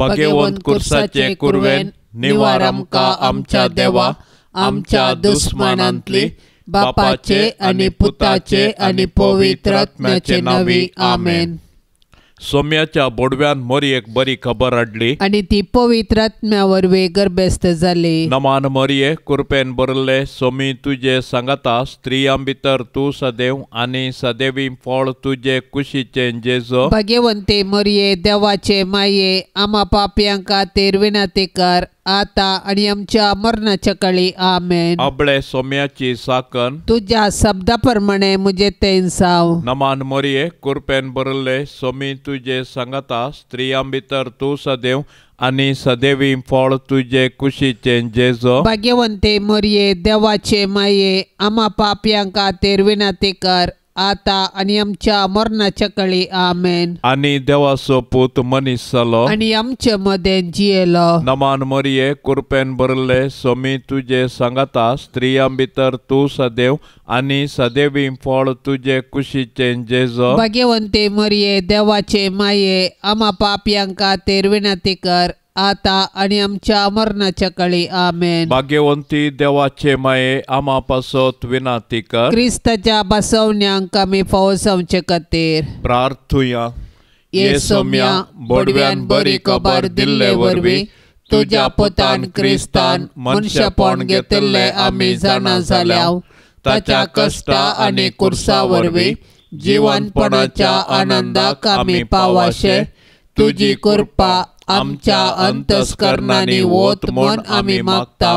भगवंत कुर्साचे कुरवेन निवार आमकां आमच्या देवा आमच्या दुस्मानांतली बापाचे आनी पुताचे आनी पवित्र आत्म्याचे नांवी आमेन. सोम्याच्या बोडव्यान मोरयेक बरी खबर हाडली आनी ती पवित्र आत्म्या वरवीं गर्भस्थ जाली. नमान मोरये कुरपेन भरले सोमी तुजे सांगाता स्त्रियां भितर तूं सदैव आनी सदैवी फळ तुजे कुशीचें जेजो. भाग्यवंते मोरये देवाचे माये आमा पापयां खातीर विनंती कर आता आनी आमच्या मरणाच्या काळी आमेन. अबळे सोम्याची साकन तुज्या शब्दा प्रमाणे म्हजे तें जावं. नमान मोरये कुरपेन भरले सोमी तुजे सांगाता स्त्रियां भितर तूं सदैव आनी सदैवी फळ तुजे कुशीचें जेजो. भाग्यवंते मोरये देवाचे माये आमा पापयां खातीर विनंती कर आता आनी आमच्या मरणाच्या काळी आमेन. आनी देवाचो पूत मनीस जालो आनी आमचे मदें जियेलो. नमान मोरये कुरपेन भरले सोमी तुजे सांगाता स्त्रियां भितर तूं सदैव आनी सदैवी फळ तुजे कुशीचें जेजो. भाग्यवंते मोरये देवाचे माये आमा पापयां खातीर विनंती कर आता आनी आमच्या मरणाच्या काळी आमेन. भाग्यवंती देवाचे माये आमा पासत विनंती कर. क्रिस्ताच्या बसवण्यांक आमी फावो जावचे खातीर प्रार्थुया. ये सोम्या बोडव्यान बरी खबर दिल्ले वरवीं तुज्या पुतान क्रिस्तान मनशेपण घेतिल्लें आमी जाणा जाल्या. ताच्या कश्टा आनी कुर्सा वरवीं जिवनपणाच्या आनंदाक आमी पावाशे तुजी कृपा आमच्या अंतस्करणांनी वत म्हूण आमी मागता.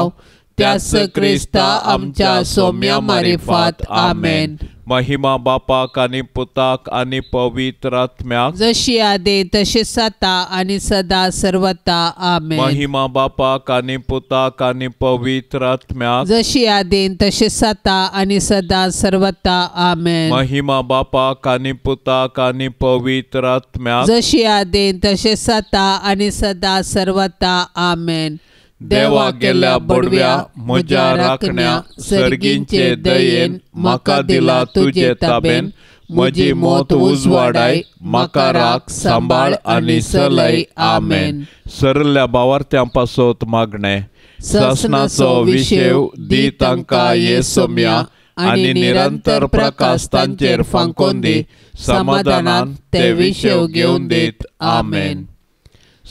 त्याच क्रिस्ता आमच्या सोम्या मारिफात आमेन. महिमा बापाक आनी पुताक आनी पवित्र आत्म्याक जशी आदी तशी आतां आनी सदा सर्वता आमेन. महिमा बापाक आनी पुताक आनी पवित्र आत्म्याक जशी आदी तशी आतां आनी सदा सर्वता आमेन. महिमा बापाक आनी पुताक आनी पवित्र आत्म्याक जशी आदी तशी आतां आनी सदा सर्वता आमेन. देवा गेल्या बोडव्या म्हज्या राखण्या सर्गींचे दयेन म्हाका दिला तुजे ताबेन म्हजी मौत उजवाडाय म्हाका राख सांबाळ आनी सलय आमेन. सरल्या बावार्थ्यां पासत मागणें सासणाचो विशेव दी तांकां ये सोम्या आनी निरंतर प्रकाश तांचेर फांकोन दी समाधानान ते विशेव घेवन दीत आमेन.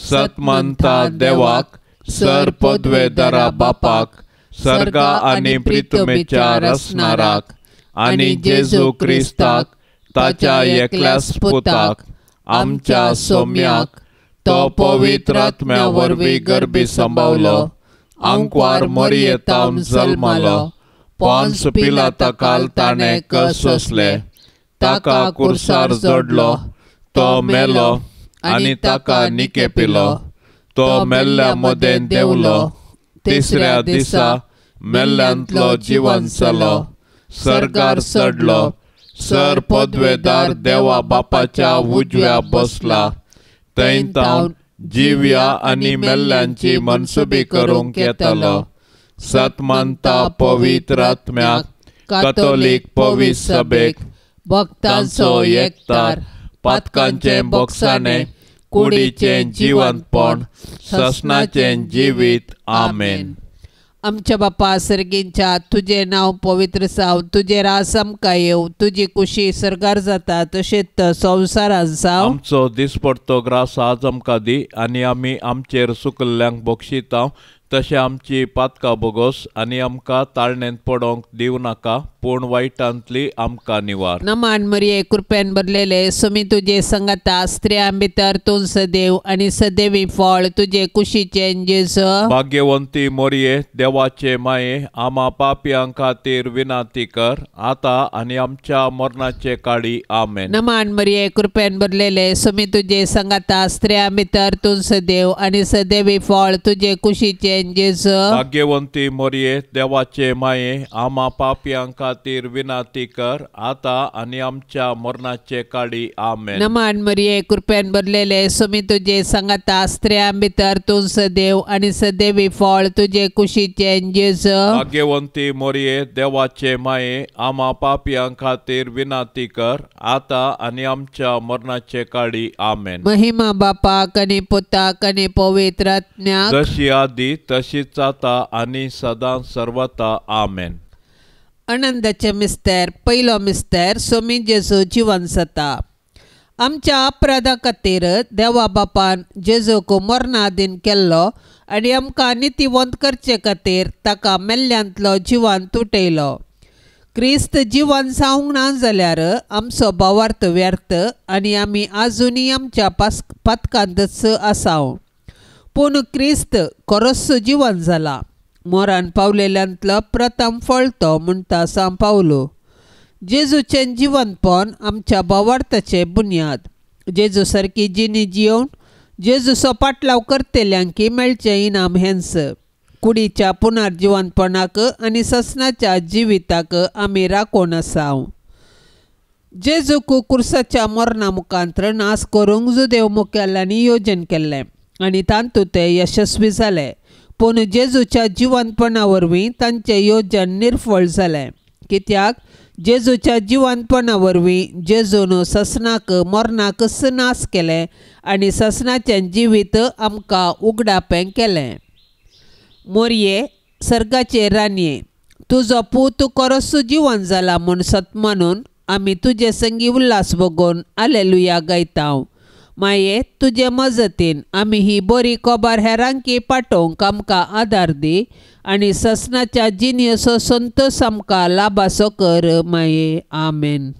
सतमंता देवाक सर पदवेदारा बापाक सर्गा आनी प्रितमेच्या रसनाराक आनी जेजू क्रिस्ताक ताच्या एकल्याच पुताक आमच्या सोम्याक तो पवित्र आत्म्या वरवीं गर्भी सांबावलो आंकवार मोरयेतावन जल्मालो पोन्स पिलाता ताणें कस सोंसले ताका कुर्सार जोडलो तो मेलो आनी ताका निकेपिलो तो मेल्ल्या मदें देंवलो तिसऱ्या दिसा मेल्ल्यांतलो जिवन जालो सर्गार चडलो सर पदवेदार देवा बापाच्या उजव्या बसला थंय तावन जिव्या आनी मेल्ल्यांची मनसुबी करूंक येतलो. सतमानता पवित्र आत्म्याक कथोलीक पवित्र सभेक भक्तांचो एकतार पातकांचें बोगसाणें कुडीचें जिवंतपण ससनाचें जिवीत आमेन. आमच्या बापा सर्गींच्या तुजें नांव पवित्र जावं तुजें राज आमकां येवं तुजी कुशी सर्गार जाता तशेंच संवसारांत जावं. आमचो दिसपडतो ग्रास आज आमकां दी आनी आमी आमचेर सुकल्ल्यांक बक्षिता तशें आमची पातकां बोगोस आनी आमकां ताळणेंत पडोंक दिवं नाका पूण वायटांतली आमकां निवार. नमान मरिये कृपेन भरलेले सुमी तुजे संगता स्त्रियां भितर तूं सदैव आनी सदैवी फळ तुजे कुशीचें जेजू. भाग्यवंती मोरये देवाचे माये आमा पापयां खातीर विनंती कर आतां आनी आमच्या मरणाचे काळी आमेन. नमान मरिये कृपेन भरलेले सुमी तुजे संगता स्त्रियां भितर तूं सदैव आनी सदैवी फळ तुजे कुशीचें कुशीचें जेजू. भाग्यवंती मोरये देवाचे माये आमा पापयां खातीर विनंती कर आतां आनी आमच्या मरणाचे काळी. आमेन. नमन मरिये कृपेन भरलेले स्वामी तुजे सांगाता, स्त्रियां भितर तूं सदैव आनी सदैवी फळ तुजे कुशीचें जेजू. भाग्यवंती मोरये देवाचे माये आमा पापयां खातीर विनंती कर आतां आनी आमच्या मरणाचे काळी. आमेन. महिमा बापाक आनी पुताक आनी पवित्र आत्म्याक, जशी आदी तशीच आतां आनी सदां सर्वता. आमेन. आनंदाचे मिस्तेर. पयलो मिस्तेर स्वामी जेजू जिवन जाता. आमच्या अपराधा खातीर देवा बापान जेजूक मरणाधीन केल्लो आनी आमकां नितीवंत करचे खातीर ताका मेल्ल्यांतलो जिवन तुटयलो. क्रिस्त जिवन जावंक ना जाल्यार आमचो भावार्थ व्यर्थ आनी आमी आजुनूय आमच्या पातकांतच आसाव. पूण क्रिस्त खरोच जिवन जाला, मोरान पावलेल्यांतलो प्रथम फळ तो म्हणटा सांव पावलो. जेजूचें जिवनपण आमच्या भावार्थाचें बुन्याद. जेजू सारकी जिणी जियोवन जेजूचो पाटलाव करतल्यांकी मेळचें इनाम हेंच. कुडीच्या पुनर्जिवनपणाक आनी ससनाच्या जिविताक आमी राखून आसाव. जेजूक कुर्साच्या मरणा मुखांत्र नाश करूंक जुदेव मुखेल्यांनी योजन केल्लें आनी तातूंत ते यशस्वी जाले. पूण जेजूच्या जिवनपणा वरवीं तांचें योजन निर्फळ जालें. कित्याक जेजूच्या जिवनपणा वरवीं जेजून ससनाक मरणाकच नाश केलें आनी ससनाचें जिवीत आमकां उगडापें केलें. मोरये सर्गाचे राणये, तुजो पूत खरोच जिवन जाला म्हूण सत मानून आमी तुजे संगी उल्हास भोगोवन आलेलुया गायताव. माये तुजे मजतीन आमी ही बरी खबर हेरांकी पाठोवंक आमकां आदार दी आनी ससनाच्या जिणेचो संतोश आमकां लाभाचो कर माये. आमेन.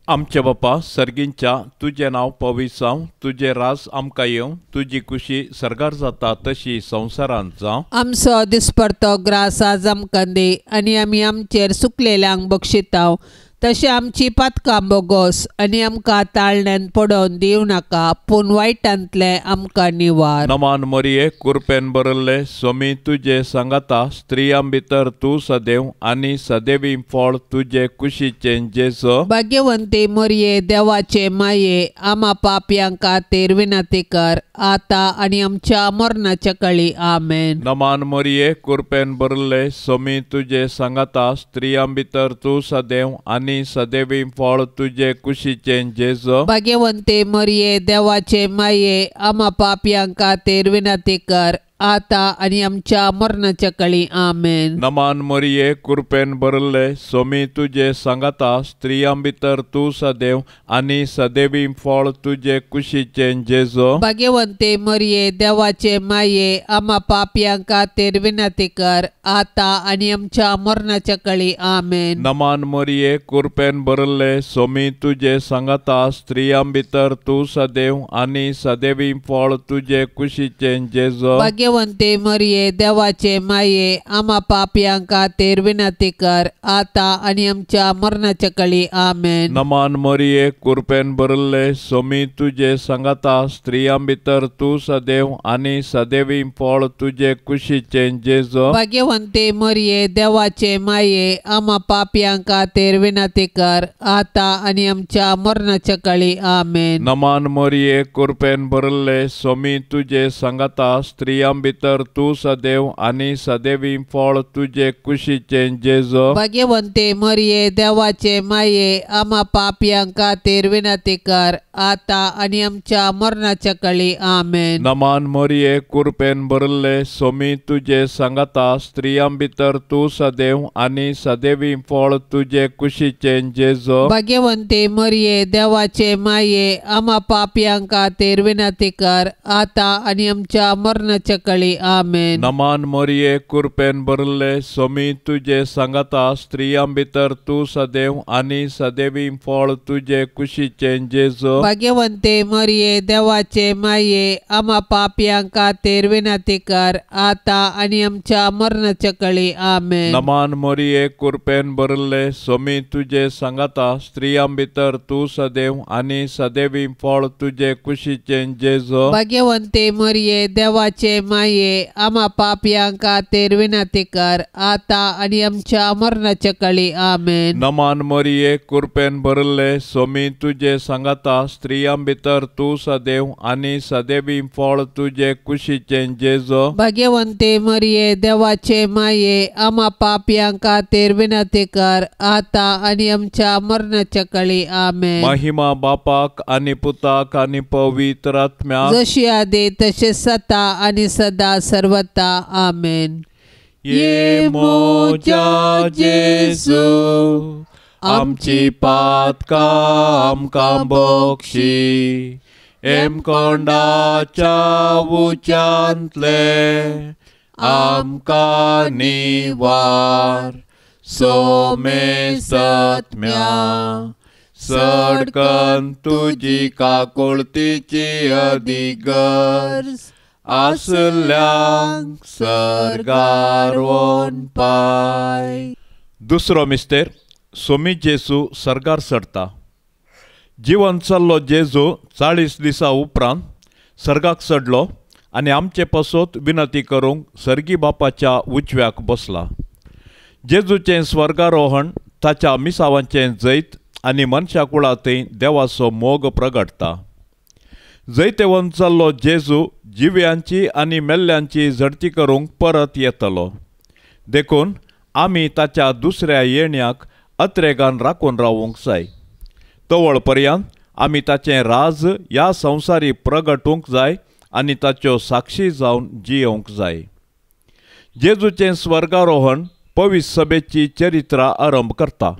आमच्या बापा सर्गींच्या, तुजें नांव पवित्र जावं, तुजें राज आमकां येवं, तुजी कुशी सर्गार जाता तशी संवसारांत जावं. आमचो दिसपडतो ग्रास आज आमकां दी आनी आमी आमचेर सुकलेल्यांक बक्षिताव तशें आमची पातकां बोगोस आनी आमकां ताळण्यान पडोवन दिवं नाका, पूण वायटांतलें आमकां निवार. नमान मरिये कुरपेन भरिल्ले स्वामी तुजे सांगाता, स्त्रियां भितर तूं सदैव आनी सदैवी फळ तुजे कुशीचें जेजू. भाग्यवंती मरिये देवाचे माये आमा पापयां खातीर विनंती कर आतां आनी आमच्या मरणाच्या काळी. आमेन. नमान मरिये कुरपेन भरिल्ले स्वामी तुजे सांगाता, स्त्रियां भितर तूं सदैव आनी सदैवी फळ तुजे कुशीचें जेजू. भाग्यवंती मरिये देवाचे माये आमा पापयां खातीर विनंती कर आतां आनी आमच्या मरणाच्या काळी. आमेन. नमान मरिये कुरपेन भरिल्ले स्वामी तुजे सांगाता, स्त्रियां भितर तूं सदैव आनी सदैवी फळ तुजे कुशीचें जेजू. भाग्यवंती मरिये देवाचे माये आमा पापयां खातीर विनंती कर आतां आनी आमच्या मरणाच्या काळी. आमेन. नमान मरिये कुरपेन भरिल्ले स्वामी तुजे सांगाता, स्त्रियां भितर तूं सदैव आनी सदैवी फळ तुजे कुशीचें जेजू. भाग्यवंती मरिये देवाचे माये आमा पापयां खातीर विनंती कर आतां आनी आमच्या मरणाच्या काळी. आमेन. नमान मरिये कुरपेन भरिल्ले स्वामी तुजे सांगाता, स्त्रियां भितर तूं सदैव आनी सदैवी फळ तुजे कुशीचें जेजू. भाग्यवंती मरिये देवाचे माये आमा पापयां खातीर विनंती कर आतां आनी आमच्या मरणाच्या काळी. आमेन. नमान मरिये कुरपेन भरिल्ले स्वामी तुजे सांगाता, स्त्रियां भितर तूं सदैव आनी सदैवी फळ तुजे कुशीचें जेजू. भाग्यवंती मरिये देवाचे माये आमा पापयां खातीर विनंती कर आतां आनी आमच्या मरणाच्या काळी. आमेन. नमान मरिये कुरपेन भरिल्ले स्वामी तुजे सांगाता, स्त्रियां भितर तूं सदैव आनी सदैवी फळ तुजे कुशीचें जेजू. भाग्यवंती मरिये देवाचे माये आमा पापयां खातीर विनंती कर आतां आनी आमच्या मरणाच्या काळी. आमेन. नमान मरिये कुरपेन भरिल्ले स्वामी तुजे सांगाता, स्त्रियां भितर तूं सदैव आनी सदैवी फळ तुजे कुशीचें जेजू. भाग्यवंते मरिये देवाचे माये आमा पापयां खातीर विनंती कर आता आनी आमच्या मरणाच्या कळी आमेन। नमान मोरये कृपेन भरिल्ले सोमी तुजे सांगाता स्त्रियां भितर तूं सदैव आनी सदैवी फळ तुजे कुशीचें जेजू। भाग्यवंते मरिये देवाचे माये आमा पापयां खातीर विनंती कर आता आनी आमच्या मरणाच्या कळी आमेन। नमान मोरये कृपेन भरिल्ले सोमी तुजे सांगाता स्त्रियां भितर तूं सदैव आनी सदैवी फळ तुजे कुशीचें जेजू। भाग्यवंते मरिये देवाचे माये आमा पापयां खातीर विनंती कर आता आनी आमच्या मरणाच्या कळी आमेन। महिमा बापाक आनी पुताक आनी पवित्र आत्म्याक जशी आदी तशें सता आनी सदा सर्वता आमेन। ये मोजा जेजू आमची पातकां आमकां बक्षी हेमकोंडाच्या उच्यांतले आमकां निवार सोमे सत्म्या सडकन तुजी काकुळतीची अधिगर्ज आसल्यांक सर्गार वनपाय। दुसरो मिस्तेर सोमी जेजू सर्गार चडता। जिवन चल्लो जेजू 40 दिसां उपरांत सर्गाक चडलो आनी आमचे पासत विनंती करूंक सर्गी बापाच्या उजव्याक बसला। जेजूचें स्वर्गारोहण ताच्या मिसावांचें जैत आनी मनशा कुळांतय देवाचो मोग प्रगटता। जैतेवन चल्लो जेजू जिव्यांची आनी मेल्ल्यांची झडती करूंक परत येतलो, देखून आमी ताच्या दुसऱ्या येण्याक अत्रेगान राखून रावूंक जाय। तवळ पर्यंत आमी ताचें राज ह्या संवसारी प्रगटूंक जाय आनी ताच्यो साक्षी जावन जियोवंक जाय। जेजूचें स्वर्गारोहण पवित्र सभेची चरित्रां आरंभ करता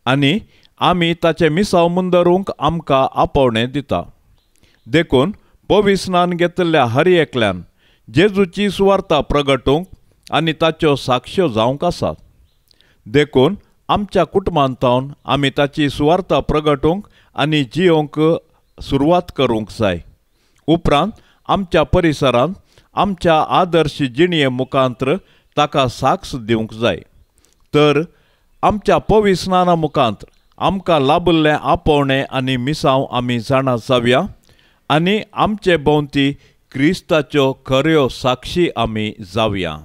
आनी आमी ताचें मिसांव मुंदरूंक आमकां आपोवणें दिता। देखून पवित्र स्नान घेतिल्ल्या हर एकल्यान जेजूची सुवार्ता प्रगटूंक आनी ताच्यो साक्ष्यो जावंक आसात। देखून आमच्या कुटुंबांतावन आमी ताची सुवार्ता प्रगटूंक आनी जियोवंक सुरवात करूंक जाय। उपरांत आमच्या परिसरांत आमच्या आदर्श जिणये मुखांत्र ताका साक्ष दिवंक जाय। तर आमच्या पवित्र स्नाना मुखांत्र आमकां लाभिल्लें आपोवणें आनी मिसांव आमी जाणा जावया आनी आमचे भोंवती क्रिस्ताच्यो खऱ्यो साक्षी आमी जावया।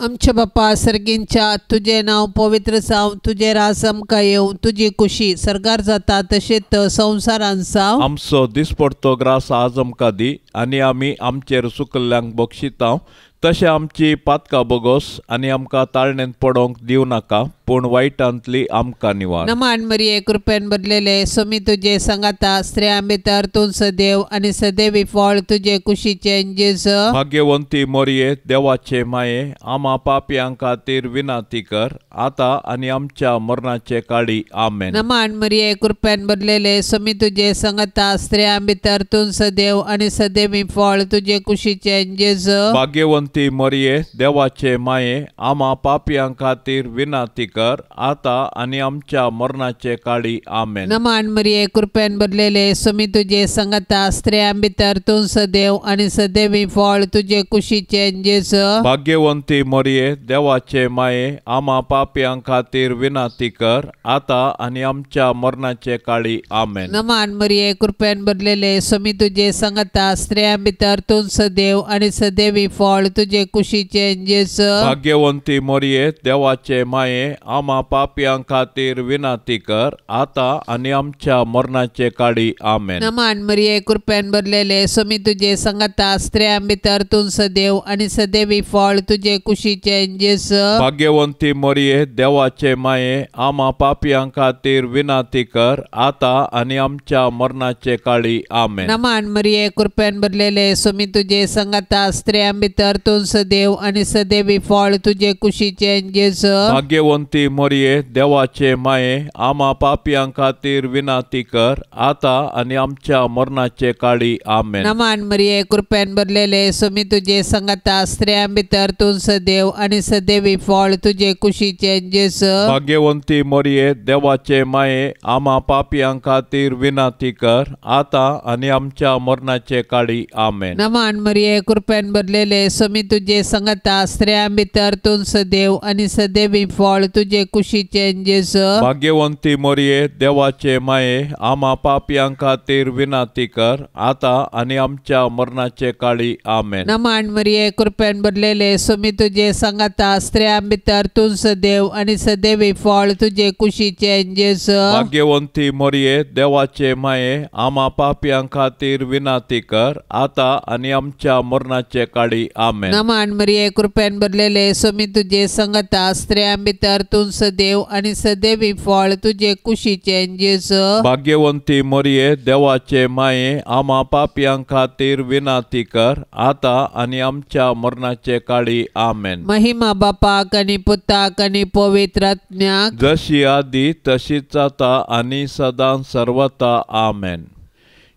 आमच्या बापा सर्गींच्या तुजें नांव पवित्र जावं, तुजें राज आमकां येवं, तुजी कुशी सर्गार जाता तशेंच संवसारांत जावं। आमचो दिसपडतो ग्रास आज आमकां दी आनी आमी आमचेर चुकल्ल्यांक बक्षितांव तशें आमची पातकां बोगोस आनी आमकां ताळणेंत पडोवंक दिवं नाका, पूण वायटांतली आमकां निवार। नमान मरिये कृपेन भरलेले सोमी तुजे सांगाता स्त्रियां भितर तूं सदैव आनी सदैवी फळ तुजे कुशीचें जेजू। भाग्यवंती मोरये देवाचे माये आमा पापयां खातीर विनंती कर आता आनी आमच्या मरणाचे काळी आमेन। नमान मरिये कृपेन भरलेले सोमी तुजे सांगाता स्त्रियां भितर तूं सदैव आनी सदैवी फळ तुजे कुशीचें जेजू। भाग्यवंती मरिये देवाचे माये आमा पापयां खातीर विनंती कर आता आनी आमच्या मरणाचे काळी आमेन। नमान मरिये कृपेन भरलेले सोमी तुजे सांगाता स्त्रियां भितर तूं सदैव आनी सदैवी फळ तुजे कुशीचें जेजू। भाग्यवंती मरिये देवाचे माये आमा पापयां खातीर विनंती कर आता आनी आमच्या मरणाचे काळी आमेन। नमान मरिये कृपेन भरलेले सोमी तुजे सांगाता स्त्रियां भितर तूं सदैव आनी सदैवी फळ तुजे कुशीचें जेजू। भाग्यवंती मरिये देवाचे माये आमा पापयां खातीर विनंती कर आता आनी आमच्या मरणाचे काळी आमेन। नमान मरिये कृपेन भरलेले सोमी तुजे सांगाता स्त्रियां भितर तूं सदैव आनी सदैवी फळ तुजे कुशीचें जेजू। भाग्यवंती मरिये देवाचे माये आमा पापयां खातीर विनंती कर आता आनी आमच्या मरणाचे काळी आमेन। नमान मरिये कृपेन भरलेले सोमी तुजे सांगाता स्त्रियां भितर तूं सदैव आनी सदैवी फळ तुजे कुशीचें जेजू। भाग्यवंती भाग्यवंती मोरये देवाचे माये आमा पापयां खातीर विनाती कर आतां आनी आमच्या मरणाचे काळी आमेन. नमान मरिये कृपेन भरलेले स्वामी तुजे संगता स्त्रियां भितर तूं सदैव आनी सदैवी फळ तुजे कुशीचे जेजू. भाग्यवंती मोरये देवाचे माये आमा पापयां खातीर विनाती कर आतां आनी आमच्या मरणाचे काळी आमेन. नमान मरिये कृपेन भरलेले स्वामी तुजे संगता स्त्रियां भितर तूं सदैव आनी सदैवी फळ तुजे कुशीचे जेजू. भाग्यवंती मोरये देवाचे माये आमा पापयां खातीर विनाती कर आतां आनी आमच्या मरणाचे काळी आमेन. नमान मरिये कृपेन भरलेले स्वामी तुजे संगता स्त्रियां भितर तूं सदैव आनी सदैवी फळ तुजे कुशीचे जेजू. भाग्यवंती मोरये देवाचे माये आमा पापयां खातीर विनाती कर आतां आनी आमच्या मरणाचे काळी आमेन. नमान मरिये कृपेन भरलेले स्वामी तुजे संगता स्त्रियां भितर तूं सदैव आनी सदैवी फळ तुजे कुशीचे जेजू. भाग्यवंती मोरये देवाचे माये आमा पापयां खातीर विनाती कर आतां आनी आमच्या मरणाचे काळी आमेन. महिमा बापाक आनी पुताक आनी पवित्र आत्म्याक, जशी आदी तशीच आतां आनी सदां सर्वता आमेन.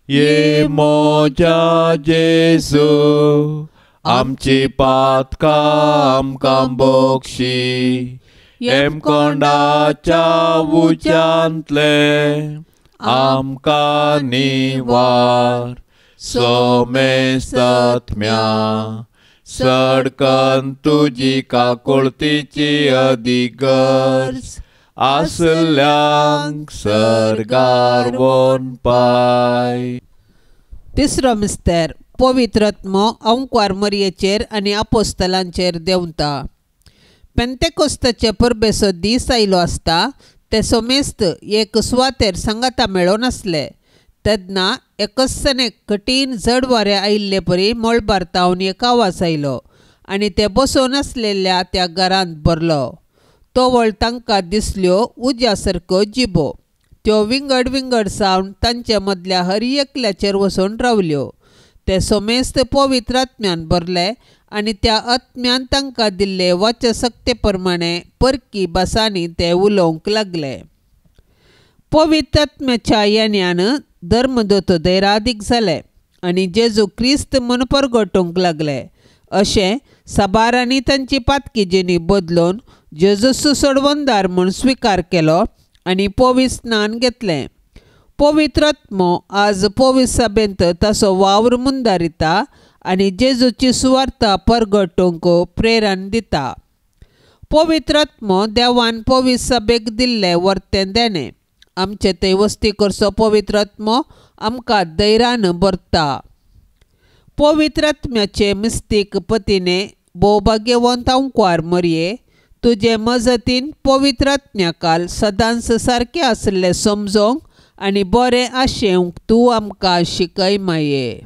ये मोजा जेजू आमची पातकां आमकां बक्षी हेमकोंडाच्या उज्यांतले आमकां निवार सोमेस्तत्म्या सडकन तुजी काकुळतीची अधिगर्ज आसल्यांक सर्गार वोन पाय. तिसरो मिस्तर पवित्र आत्मो अंकवार मरयेचेर आनी आपोस्तलांचेर देंवता. पेंतेकोस्ताचे परबेचो दीस आयलो आसता ते सोमेस्त एक सुवातेर सांगाता मेळोन आसले. तेन्ना एकसने कठीण जड वारें आयिल्ले परी मळबार तावन एक आवाज आयलो आनी ते बसोवन आसलेल्या त्या घरांत भरलो. तवळ तांकां दिसल्यो उज्या सारक्यो जिबो, त्यो विंगड विंगड सावन तांचे मदल्या हर एकल्याचेर वचून रावल्यो. ते सोमेस्त पवित्र आत्म्यान भरले आनी त्या आत्म्यान तांकां दिल्ले वाचसक्ते प्रमाणे परकी भासांनी ते उलोवंक लागले. पवित्र आत्म्याच्या येण्यान धर्मदूत धैरादीक जाले आनी जेजू क्रिस्त म्हूण परगटूंक लागले. अशें साबारांनी तांची पातकी जिणी बदलून जेजूचो सोडवणदार म्हूण स्विकार केलो आनी पवित्र स्नान घेतलें. पवित्र आत्मो आज पवित्र सभेंत ताचो वावर मुंदारिता आनी जेजूची सुवार्ता परगटूंक प्रेरण दिता. पवित्र आत्मो देवान पवित्र सभेक दिल्लें वर्तें देणें. आमचे थंय वस्ती करचो पवित्र आत्मो आमकां धैर्यान भरता. पवित्र आत्म्याचे मिस्तीक पतीने भोवभाग्यवंत अंकवार मरये तुजे मजतीन पवित्र आत्म्याकाल सदांच सारकें आसलें समजोंक आनी बरें आशेवंक तूं आमकां शिकय माये.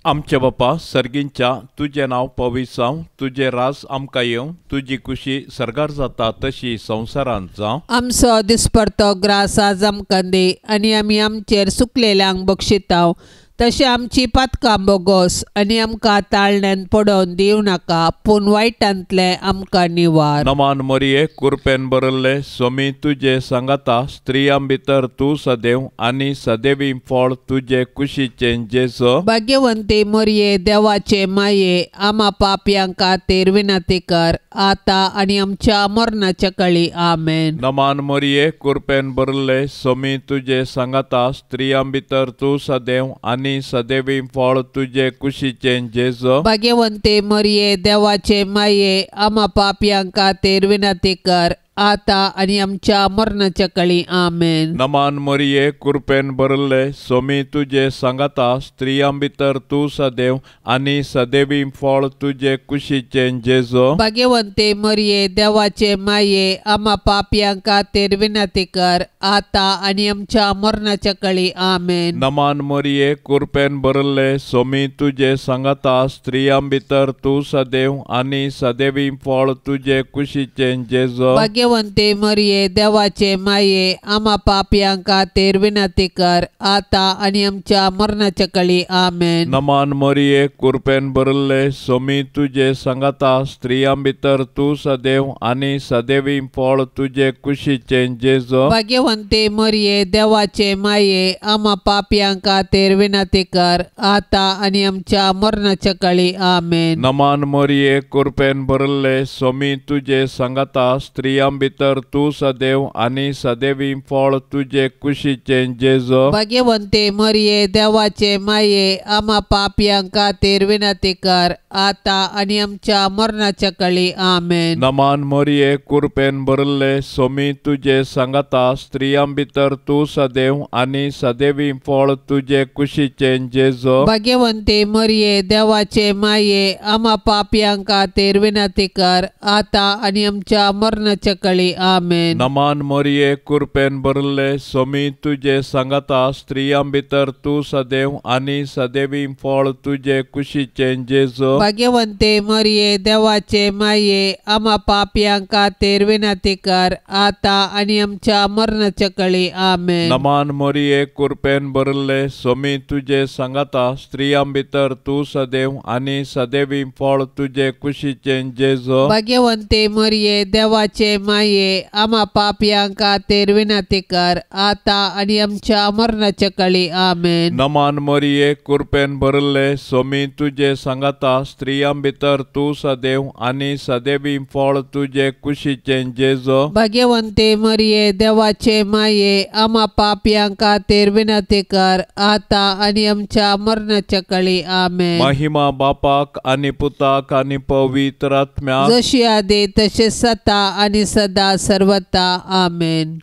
आमच्या बापा सर्गींच्या तुजें नांव पवित्र जावं, तुजें राज आमकां येवं, तुजी खुशी सर्गार जाता तशी संवसारांत जावं. आमचो दिसपडतो ग्रास आज आमकां दी आनी आमी आमचेर सुकलेल्यांक बक्षिताव तशें आमची पातकां बोगोस आनी आमकां ताळण्यान पडोवन दिवं नाका पूण वायटांतलें आमकां निवार. नमान मरिये कुरपेन भरल्ले स्वामी तुजे सांगाता स्त्रियां भितर तूं सदैव आनी सदैवी फळ तुजे कुशीचें जेजू. भाग्यवंती मरिये देवाचे माये आमा पापयां खातीर विनंती कर आतां आनी आमच्या मरणाच्या काळी आमेन. नमान मरिये कुरपेन भरल्ले स्वामी तुजे सांगाता स्त्रियां भितर तूं सदैव आनी सदैवी फळ तुजे कुशीचें जेजू. भाग्यवंती मरिये देवाचे माये आमा पापयां खातीर विनंती कर आतां आनी आमच्या मरणाच्या काळी आमेन. नमान मरिये कुरपेन भरल्ले स्वामी तुजे सांगाता स्त्रियां भितर तूं सदैव आनी सदैवी फळ तुजे कुशीचें जेजू. भाग्यवंती मरिये देवाचे माये आमा पापयां खातीर विनंती कर आतां आनी आमच्या मरणाच्या काळी आमेन. नमान मरिये कुरपेन भरल्ले स्वामी तुजे सांगाता स्त्रियां भितर तूं सदैव आनी सदैवी फळ तुजे कुशीचें जेजू. भाग्यवंते मरिये देवाचे माये आमा पापयां खातीर विनंती कर आता आनी आमच्या मरणाच्या कळी आमेन. नमान मरिये कृपेन भरिल्ले सोमी तुजे सांगाता स्त्रियां भितर तूं सदैव आनी सदैवी फळ तुजे कुशीचें जेजू. भाग्यवंते मरिये देवाचे माये आमा पापयां खातीर विनंती कर आता आनी आमच्या मरणाच्या कळी आमेन. नमान मरिये कृपेन भरिल्ले सोमी तुजे सांगाता स्त्रियां भितर तूं सदैव आनी सदैवी फळ तुजे कुशीचें जेजू. भाग्यवंते मरिये देवाचे माये आमा पापयां खातीर विनंती कर आता आनी आमच्या मरणाच्या कळी आमेन. नमान मरिये कृपेन भरिल्ले सोमी तुजे सांगाता स्त्रियां भितर तूं सदैव आनी सदैवी फळ तुजे कुशीचें जेजू. भाग्यवंते मरिये देवाचे माये आमा पापयां खातीर विनंती कर आता आनी आमच्या मरणाच्या कळी आमेन. नमान मरिये कृपेन भरिल्ले सोमी तुजे सांगाता स्त्रियां भितर तूं सदैव आनी सदैवी फळ तुजे कुशीचें जेजू. भाग्यवंते मरिये देवाचे माये आमा पापयां खातीर विनंती कर आता आनी आमच्या मरणाच्या कळी आमेन. नमान मरिये कृपेन भरिल्ले सोमी तुजे सांगाता स्त्रियां भितर तूं सदैव आनी सदैवी फळ तुजे कुशीचें जेजू. भाग्यवंते मरिये देवाचे माये आमा पापयां खातीर विनंती कर आता आनी आमच्या मरणाच्या कळी आमेन. नमान मरिये कृपेन भरिल्ले सोमी तुजे सांगाता स्त्रियां भितर तूं सदैव आनी सदैवी फळ तुजे कुशीचें जेजू. भाग्यवंते मरिये देवाचे माये आमा पापयां खातीर विनंती कर आता आनी आमच्या मरणाच्या कळी आमेन. महिमा बापाक आनी पुताक आनी पवित्र आत्म्याक जशी आदी तशें सता आनी सदा सर्वता आमेन.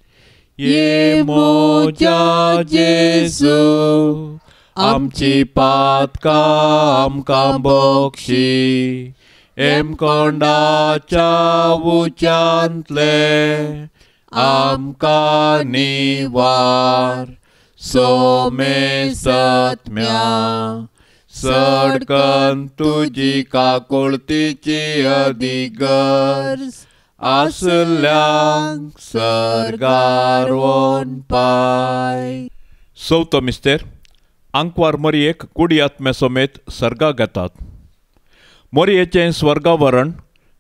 ये मोजा जेजू आमची पातकां आमकां बक्षी एमकोंडाच्या उच्यांतले आमकां निवार सोमे सत्म्या सडकन तुजी काकुळतीची अधिगर्ज आसल्यांक सर्गार वोन पाय. चवथो मिस्तेर आंकवार मरियेक कुडी आत्म्या समेत सर्गाक घेतात. मोरयेचें स्वर्गावरण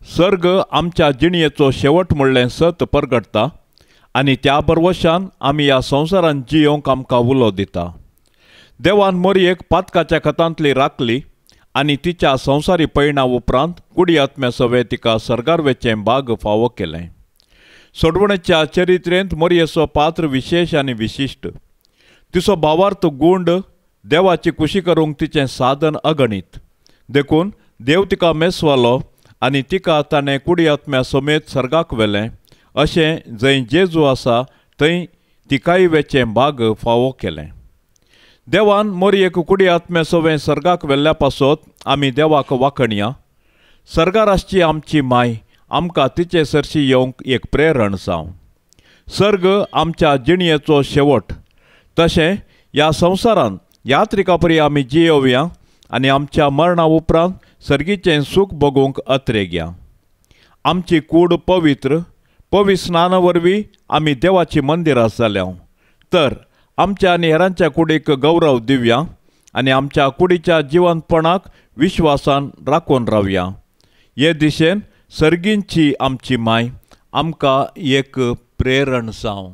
सर्ग आमच्या जिणयेचो शेवट म्हणलें सत परगटता आनी त्या बरवशान आमी ह्या संवसारान जियोवंक आमकां उलो दिता. देवान मोरयेक पातकाच्या खतांतली राखली आनी तिच्या संवसारी पयणा उपरांत कुडी आत्म्या सवे तिका सर्गार वेचें बाग फावो केलें. सोडवणेच्या चरित्रेंत मोरयेचो पात्र विशेश आनी विशिश्ट. तिचो भावार्थ गूंड देवाची कुशी करूंक तिचें साधन अगणीत. देखून देव तिका मेसवालो आनी तिका ताणें कुडी आत्म्या समेत सर्गाक व्हेलें. अशें जंय जेजू आसा थंय तिकाय वेचें बाग फावो केलें. देवान मोरयेक कुडी आत्म्या सवें सर्गाक व्हेल्ल्या पासत आमी देवाक वाखणया. सर्गार आसची आमची माय आमकां तिचे सरशी येवंक एक प्रेरण जावं. सर्ग आमच्या जिणयेचो शेवट. तशें ह्या संवसारांत यात्रिका परी आमी जियोवया आनी आमच्या मरणा उपरांत सर्गीचें सूख भोगूंक अत्रेगया. आमची कूड पवित्र पवित्र स्नाना वरवीं आमी देवाची मंदिरां जाल्या. तर आमच्या आनी हेरांच्या कुडीक गौरव दिवया आनी आमच्या कुडीच्या जिवंतपणाक विश्वासान राखून रावया. हे दिशेन सर्गींची आमची माय आमकां एक प्रेरण जावं.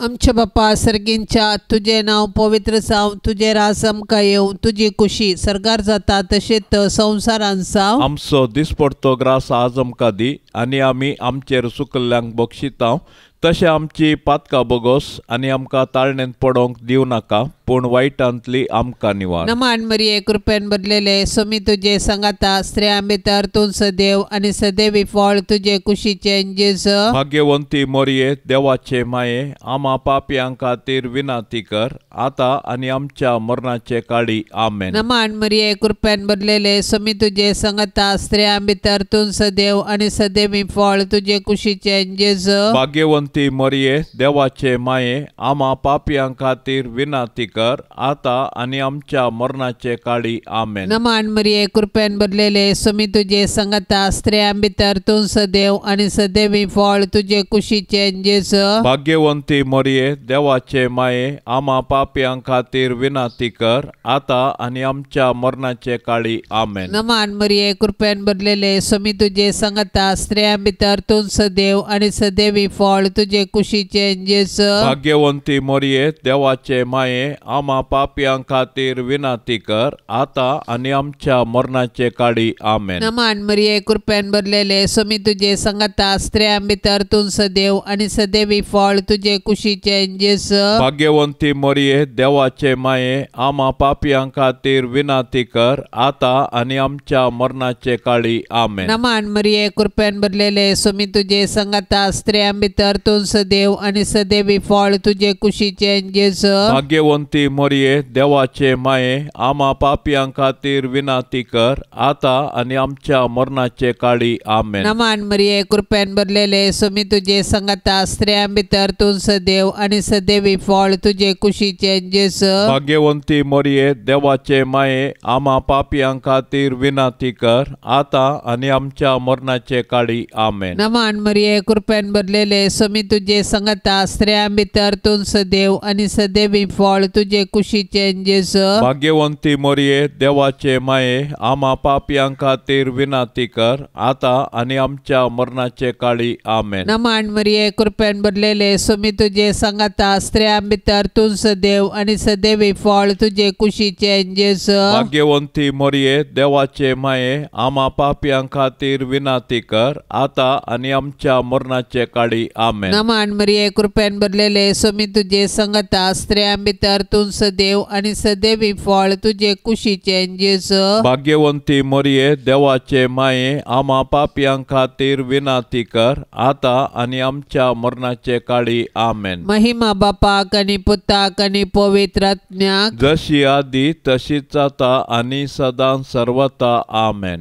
आमच्या बापा सर्गींच्या तुजें नांव पवित्र जावं, तुजें राज आमकां येवं, तुजी कुशी सर्गार जाता तशेंच संवसारान जावं. आमचो दिसपडतो ग्रास आज आमकां दी आनी आमी आमचेर चुकल्ल्यांक बक्षितांव तशें आमची पातकां बोगोस आनी आमकां ताळणेंत पडोवंक दिवं नाका, पूण वायटांतली आमकां निवार. नमान मरिये कृपेन भरलेले सोमी तुजे सांगाता, स्त्रियां भितर तूं सदैव आनी सदैवी फळ तुजे कुशीचें जेजू. भाग्यवंती मोरये देवाचे माये, आमा पापयां खातीर विनंती कर आतां आनी आमच्या मरणाचे काळी. आमेन. नमान मरिये कृपेन भरलेले सोमी तुजे सांगाता, स्त्रियां भितर तूं सदैव आनी सदैवी फळ तुजे कुशीचें जेजू. भाग्यवंती भाग्यवंती मरिये देवाचे माये आमा पापयां खातीर विनंती कर आतां आनी आमच्या मरणाचे काळी आमेन। नमन मरिये कृपेन भरलेले स्वामी तुजे संगता स्त्रियां भितर तूं सदैव आनी सदैवी फळ तुजे कुशीचे जेजू। भाग्यवंती मरिये देवाचे माये आमा पापयां खातीर विनंती कर आतां आनी आमच्या मरणाचे काळी आमेन। नमन मरिये कृपेन भरलेले स्वामी तुजे संगता स्त्रियां भितर तूं सदैव आनी सदैवी फळ तुजे कुशीचे जेजू। भाग्यवंती मरिये देवाचे माये आमा पापयां खातीर विनंती कर आतां आनी आमच्या मरणाचे काळी आमेन। नमन मरिये कृपेन भरलेले स्वामी तुजे संगता स्त्रियां भितर तूं सदैव आनी सदैवी फळ तुजे कुशीचे जेजू। भाग्यवंती मरिये देवाचे माये आमा पापयां खातीर विनंती कर आतां आनी आमच्या मरणाचे काळी आमेन। नमन मरिये कृपेन भरलेले स्वामी तुजे संगता स्त्रियां भितर तूं सदैव आनी सदैवी फळ तुजे कुशीचे जेजू। भाग्यवंती मरिये देवाचे माये आमा पापयां खातीर विनंती कर आतां आनी आमच्या मरणाचे काळी आमेन। नमन मरिये कृपेन भरलेले स्वामी तुजे संगता स्त्रियां भितर तूं सदैव आनी सदैवी फळ तुजे कुशीचे जेजू। भाग्यवंती मरिये देवाचे माये आमा पापयां खातीर विनंती कर आतां आनी आमच्या मरणाचे काळी आमेन। नमन मरिये कृपेन भरलेले स्वामी तुजे संगता स्त्रियां भितर तूं सदैव आनी सदैवी फळ तुजे कुशीचे जेजू। भाग्यवंती मरिये देवाचे माये आमा पापयां खातीर विनंती कर आतां आनी आमच्या मरणाचे काळी आमेन। नमन मरिये कृपेन भरलेले स्वामी तुजे संगता स्त्रियां भितर तूं सदैव आनी सदैवी फळ तुजे कुशीचे जेजू। भाग्यवंती मरिये देवाचे माये आमा पापयां खातीर विनंती कर आतां आनी आमच्या मरणाचे काळी आमेन। नमन मरिये कृपेन भरलेले स्वामी तुजे संगता स्त्रियां भितर तूं सदैव आनी सदैवी फळ तुजे कुशीचे जेजू। भाग्यवंती मरिये देवाचे माये आमा पापयां खातीर विनंती कर आतां आनी आमच्या मरणाचे काळी आमेन। महिमा बापाक आनी पुताक आनी पवित्र आत्म्याक, जशी आदी तशीच आतां आनी सदां सर्वता आमेन।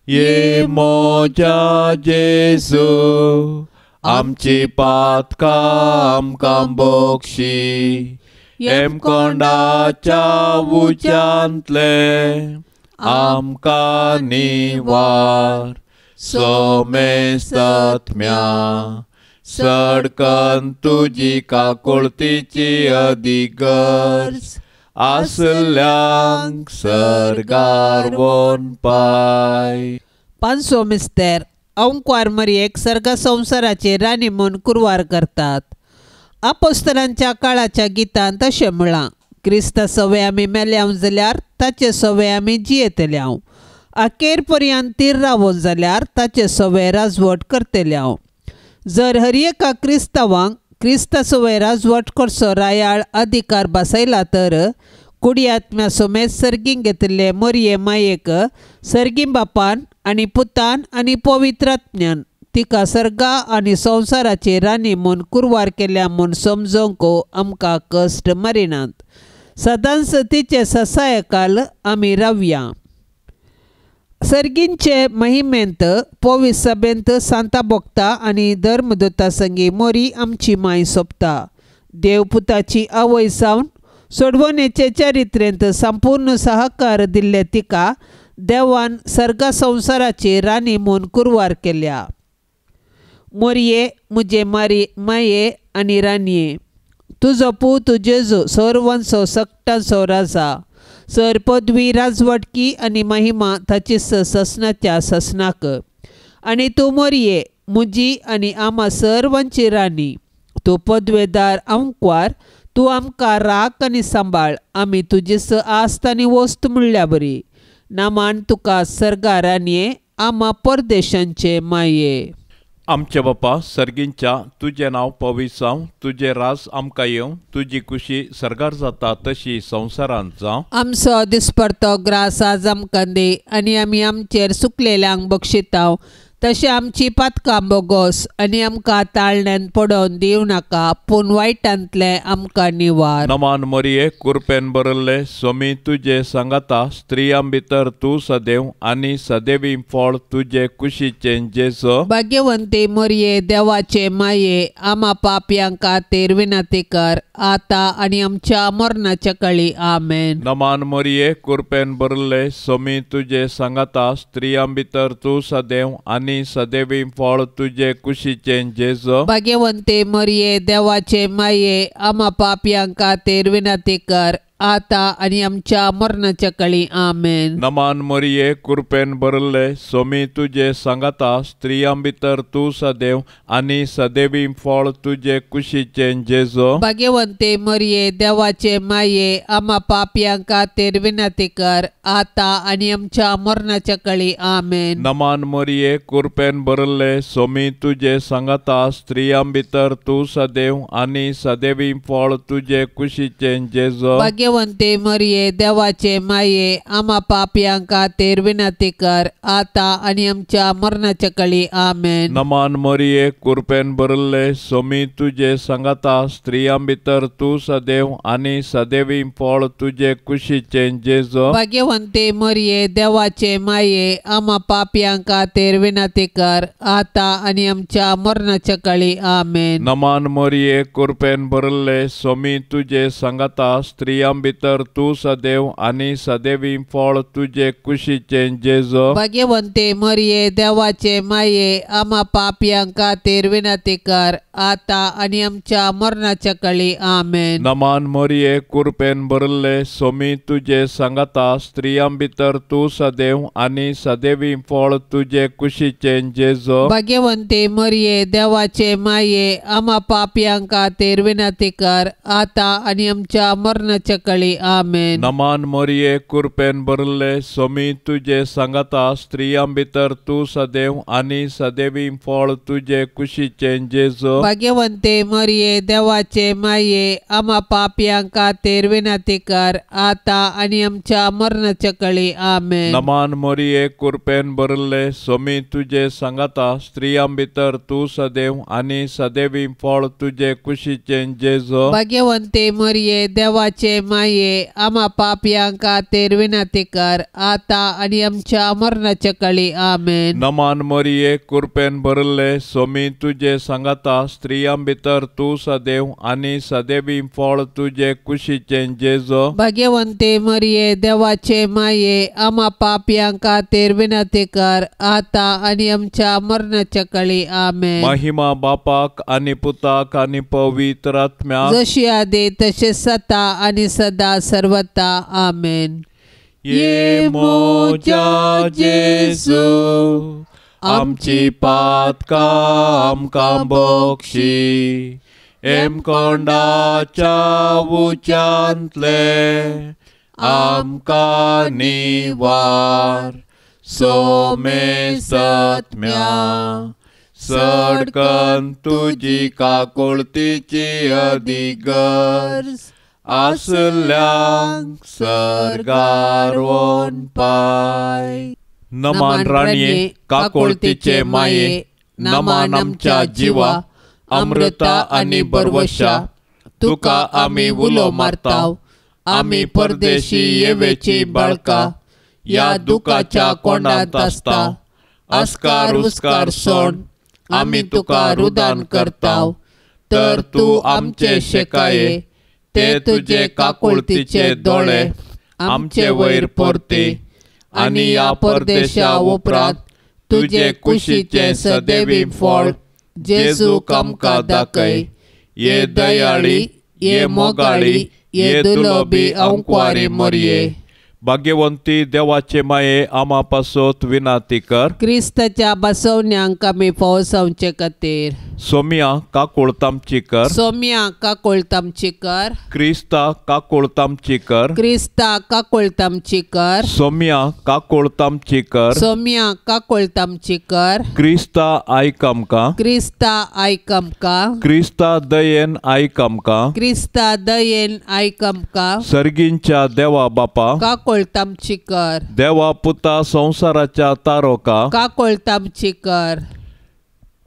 ये मोजा जेजू आमची पातकां आमकां बक्षी हेमकोंडाच्या उज्यांतले आमकां निवार सोमेस्तात्म्या सडकन तुजी काकुळतीची अधिगर्ज आसल्यांक सर्गार वोन पाय। पांचवो मिस्तेर अंकुवार मरियेक सर्ग संवसाराचे राणी म्हूण कुरवार करतात। आपोस्तलांच्या काळाच्या गितांत अशें म्हळां, क्रिस्ता सवे आमी मेल्याव जाल्यार ताचे सवे आमी जियेतल्याव, अखेर पर्यंत तीर रावोन जाल्यार ताचे सवे राजवट करतल्याव। जर हर एका क्रिस्तांवांक क्रिस्ता सवे राजवट करचो रायाळ अधिकार बसयला तर कुडी आत्म्या समेत सर्गीं घेतिल्ले मरिये मायेक सर्गीं बापान आनी पुतान आनी पवित्र आत्म्यान तिका सर्गा आनी संवसाराची राणी म्हूण कुरवार केल्या म्हूण समजोवंक आमकां कश्ट मारिनात। सदांच तिचे ससायकाल आमी रावया। सर्गींचे महिमेंत पवित्र सभेंत सांता भोगता आनी धर्मदूता संगी मोरी आमची माय सोंपता। देवपुताची आवय जावन सोडवणेचे चरित्रेंत संपूर्ण सहकार दिल्ले तिका देवान सर्गा संवसाराची राणी म्हूण कुरवार केल्या। मोरये मुजे मारी माये आनी राणये, तुजो पूत जेजू सर्वांचो सकटांचो राजा, सर पदवी राजवटकी आनी महिमा ताची ससनाच्या ससनाक। आनी तूं मोरये मुजी आनी आमा सर्वांची राणी, तूं पदवेदार आंकवार, तूं आमकां राख आनी सांबाळ, आमी तुजी आस्त आनी वस्त म्हणल्या बरी। नामान तुका सर्गा राणये आमा परदेशांचे माये। आमचे बापा सर्गींच्या तुजें नांव पवित्र जावं, तुजें राज आमकां येवं, तुजी खुशी सर्गार जाता तशी संवसारांत जावं। आमचो दिसपडतो ग्रास आज आमकां दी आनी आमी आमचेर सुकलेल्यांक बक्षिताव तशें आमची पातकां बोगोस आनी आमकां ताळण्यान पडोवन दिवं नाका पूण वायटांतलें आमकां निवार. नमान मरिये कृपेन भरिल्ले स्वामी तुजे सांगाता स्त्रियां भितर तूं सदैव आनी सदैवी फळ तुजे कुशीचें जेजू. भाग्यवंती मरिये देवाचे माये आमा पापयां खातीर विनंती कर आतां आनी आमच्या मरणाच्या कळी. आमेन. नमान मरिये कृपेन भरिल्ले स्वामी तुजे सांगाता स्त्रियां भितर तूं सदैव आनी सदैवी फळ तुजे कुशीचें जेजू. भाग्यवंती मरिये देवाचे माये आमा पापयां खातीर विनंती कर आतां आनी आमच्या मरणाच्या कळी. आमेन. नमान मरिये कृपेन भरिल्ले स्वामी तुजे सांगाता स्त्रियां भितर तूं सदैव आनी सदैवी फळ तुजे कुशीचें जेजू. भाग्यवंती मरिये देवाचे माये आमा पापयां खातीर विनंती कर आतां आनी आमच्या मरणाच्या कळी. आमेन. नमान मरिये कृपेन भरिल्ले स्वामी तुजे सांगाता स्त्रियां भितर तूं सदैव आनी सदैवी फळ तुजे कुशीचें जेजू. भाग्यवंती मरिये देवाचे माये आमा पापयां खातीर विनंती कर आतां आनी आमच्या मरणाच्या कळी. आमेन. नमान मरिये कृपेन भरिल्ले स्वामी तुजे सांगाता स्त्रियां भितर तूं सदैव आनी सदैवी फळ तुजे कुशीचें जेजू. भाग्यवंती मरिये देवाचे माये आमा पापयां खातीर विनंती कर आतां आनी आमच्या मरणाच्या कळी. आमेन. नमान मरिये कृपेन भरिल्ले स्वामी तुजे सांगाता स्त्रियां भितर तूं सदैव आनी सदैवी फळ तुजे कुशीचें जेजू. भाग्यवंती मरिये देवाचे माये आमा पापयां खातीर विनंती कर आतां आनी आमच्या मरणाच्या कळी. आमेन. नमान मरिये कृपेन भरिल्ले स्वामी तुजे सांगाता स्त्रियां भितर तूं सदैव आनी सदैवी फळ तुजे कुशीचें जेजू. भाग्यवंती मरिये देवाचे माये आमा पापयां खातीर विनंती कर आतां आनी आमच्या मरणाच्या कळी. आमेन. नमान मरिये कृपेन भरिल्ले स्वामी तुजे सांगाता स्त्रियां भितर तूं सदैव आनी सदैवी फळ तुजे कुशीचें जेजू. भाग्यवंती मरिये देवाचे माये आमा पापयां खातीर विनंती कर आतां आनी आमच्या मरणाच्या कळी. आमेन. नमान मरिये कृपेन भरिल्ले स्वामी तुजे सांगाता स्त्रियां भितर तूं सदैव आनी सदैवी फळ तुजे कुशीचें जेजू. भाग्यवंती मरिये देवाचे माये आमा पापयां खातीर विनंती कर आतां आनी आमच्या मरणाच्या कळी. आमेन. नमान मरिये कृपेन भरिल्ले स्वामी तुजे सांगाता स्त्रियां भितर तूं सदैव आनी सदैवी फळ तुजे कुशीचें जेजू. भाग्यवंती मरिये देवाचे माये आमा पापयां खातीर विनंती कर आतां आनी आमच्या मरणाच्या कळी. आमेन. महिमा बापाक आनी पुताक आनी पवित्र आत्म्याक, जशी आदी तशें सता आनी सदा सर्वता. आमेन. ये मोजा जेजू आमची पातकां आमकां बक्षी हेमकोंडाच्या उच्यांतले आमकां निवार सोमेसत्म्या सडकन तुजी काकुळतीची अधिगर्ज आसल्यांक सर्गार वोन पाय. नमान राणये काकुळतीचे माये नमान आमच्या जिवा अमृता आनी बरवशा तुका आमी उलो मारताव. आमी परदेशी येवेची बाळका ह्या दुखाच्या कोंडांत आसता. अस्कार उस्कार सोड आमी तुका रुदान करताव तर तूं आमचे शेकाये ते तुजे काकुळतीचे दोळे आमचे वयर परती आनी ह्या परदेशा उपरांत तुजे कुशीचें सदैवी फळ जेजू आमकां दाखय. ये दयाळी ये मोगाळी ये दुलोबी अंकवारी मरिये. भाग्यवंती देवाचे माये आमा पासत विनाती कर. क्रिस्ताच्या बसवण्यांक आमी पावसावचे खातीर. सोम्या काकुळतामची कर, सोम्या काकुळतामची कर, क्रिस्ता काकुळतामची कर, क्रिस्ता काकुळतामची कर, सोम्या काकुळतामची कर, सोम्या काकुळतामची कर, क्रिस्ता आयक आमकां, क्रिस्ता आयक आमकां, क्रिस्ता दयेन आयक आमकां, क्रिस्ता दयेन आयक आमकां, सर्गींच्या देवा बापा काकुळतामची कर, देवा पुता संवसाराच्या तारोका काकुळतामची कर,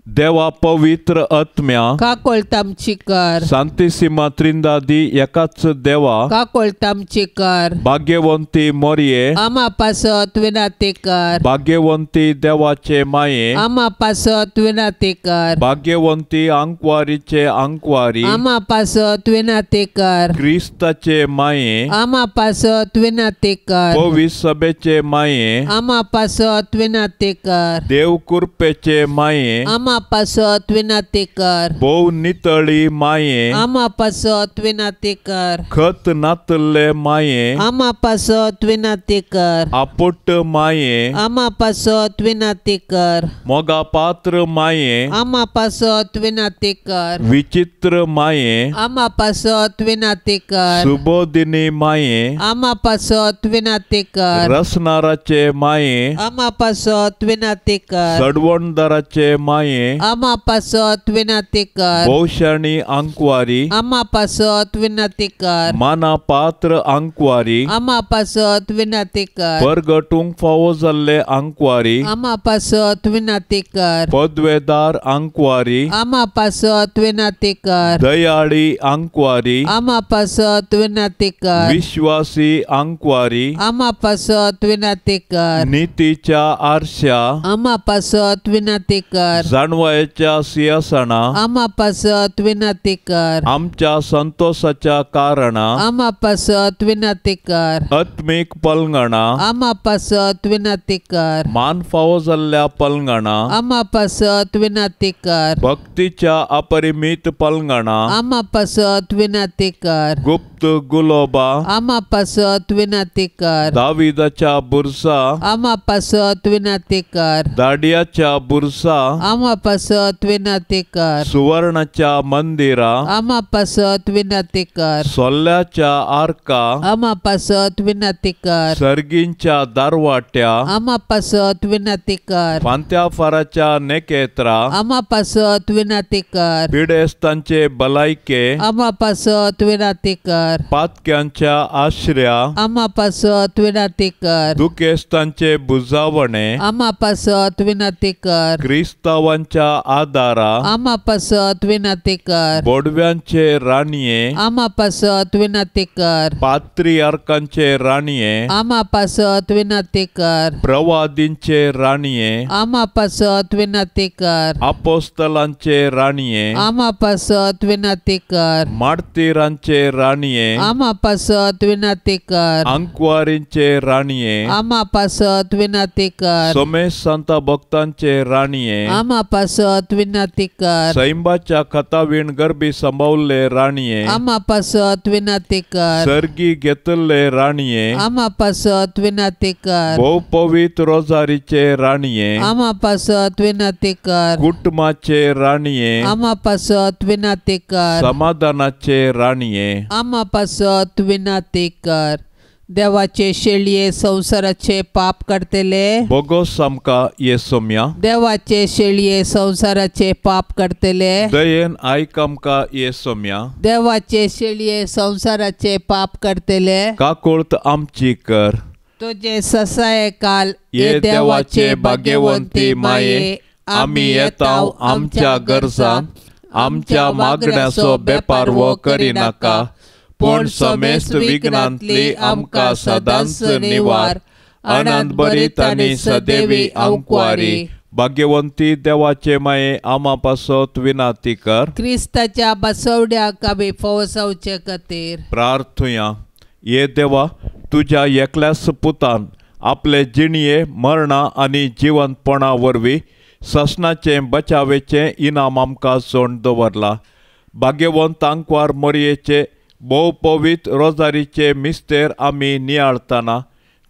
देवा पवित्र आत्म्या काकुळतामची कर, सांतिसिमा त्रिंदादी एकाच देवा काकुळतामची कर, भाग्यवंती मोरये आमा पासत विनाती कर, भाग्यवंती देवाचे माये आमा पासत विनाती कर, भाग्यवंती आंकवारीचे आंकवारी आमा पासत विनाती कर, क्रिस्ताचे माये आमा पासत विनाती कर, पवित्र सभेचे माये आमा पासत विनाती कर, देव कृपेचे माये आमा पासत विनाती कर, भोव नितळी माये आमा पासत विनाती कर, खत नातल्ले माये आमा पासत विनाती कर, आपुट माये आमा पासत विनाती कर, मोगा पात्र माये आमा पासत विनाती कर, विचित्र माये आमा पासत विनाती कर, सुबोधिनी माये आमा पासत विनाती कर, रसनाराचे माये आमा पासत विनाती कर, सडवणदाराचे माये आमा पासत विनाती कर, भोवशाणी आंकवारी आमा पासत विनाती कर, माना पात्र आंकवारी आमा पासत विनाती कर, परगटूंक फावो जाल्ले आंकवारी आमा पासत विनाती कर, पदवेदार आंकवारी आमा पासत विनाती कर, दयाळी आंकवारी आमा पासत विनाती कर, विश्वासी आंकवारी आमा पासत विनाती कर, नितीच्या आरश्या आमा पासत विनाती कर, जाणवायेच्या सिंहासना आमा पासत विनाती कर, आमच्या संतोषाच्या कारणा आमा पासत विनाती कर, आत्मीक पलंगणा आमा पासत विनाती कर, मान फावो जाल्ल्या पलंगणा आमा पासत विनाती कर, भक्तीच्या अपरिमित पलंगणा आमा पासत विनाती कर, गुप्त गुलोबा आमा पासत विनाती कर, दाविदाच्या बुरसा आमा पासत विनाती कर, दाडियाच्या बुरसा आमा पासत विनाती कर, सुवर्णाच्या मंदिरा आमा पासत विनाती कर, सोल्ल्याच्या आर्का आमा पासत विनाती कर, सर्गींच्या दारवाट्या आमा पासत विनाती कर, फांत्या फाराच्या नेकेत्रा आमा पासत विनाती कर, पिडेस्तांचे भलायके आमा पासत विनाती कर, पातक्यांच्या आश्र्या आमा पासत विनाती कर, दुखेस्तांचे बुजावणे आमा पासत विनाती कर, क्रिस्तावांच्या आदारा आमा पासत विनाती कर, बोडव्यांचे राणये आमा पासत विनाती कर, पात्रियार्कांचे राणये आमा पासत विनाती कर, प्रवादींचे राणये आमा पासत विनाती कर, अपोस्तलांचे राणये आमा पासत विनाती कर, मार्तीरांचे राणये आमा पासत विनाती कर, आंकवारींचे राणये आमा पासत विनाती कर, सोमेश संता भक्तांचे राणये आमा पासत विनाती कर, सैंबाच्या खतावीण गर्भी संभावल्ले राणये आमा पासत विनाती कर, सर्गी घेतल्ले राणये आमा पासत विनाती कर, भोव पवित्र रोजारीचे राणये आमा पासत विनाती कर, कुटुंबाचे राणये आमा पासत विनाती कर, समाधानाचे राणये आमा पासत विनाती कर. देवाचे शेळये संवसाराचे पाप करतले बोगोस आमकां ये सोम्या, देवाचे शेळये संवसाराचे पाप करतले दयेन आयक आमकां ये सोम्या, देवाचे शेळये संवसाराचे पाप करतले काकुळत आमची कर. तुझे ससाये काल ये देवाचे भाग्यवंती माये, आमी येताव आमच्या गरजान, आमच्या मागण्याचो बेपारवो करिनाका, पूण समेस्त विघ्नांतली आमकां सदांच निवार. आनंद बरीत आनी सदैवी आंकवारी भाग्यवंती देवाचे माये, आमा पासत विनाती कर. क्रिस्ताच्या बसवड्याक आमी फवसावचे खातीर प्रार्थुया. ये देवा, तुज्या एकल्याच पुतान आपले जिणये मरणा आनी जिवंतपणा वरवीं ससनाचें बचावेचें इनाम आमकां सोंड दवरला. भाग्यवंत आंकवार मोरयेचे भोव पवित्र रोजारीचे मिस्तेर आमी नियाळतना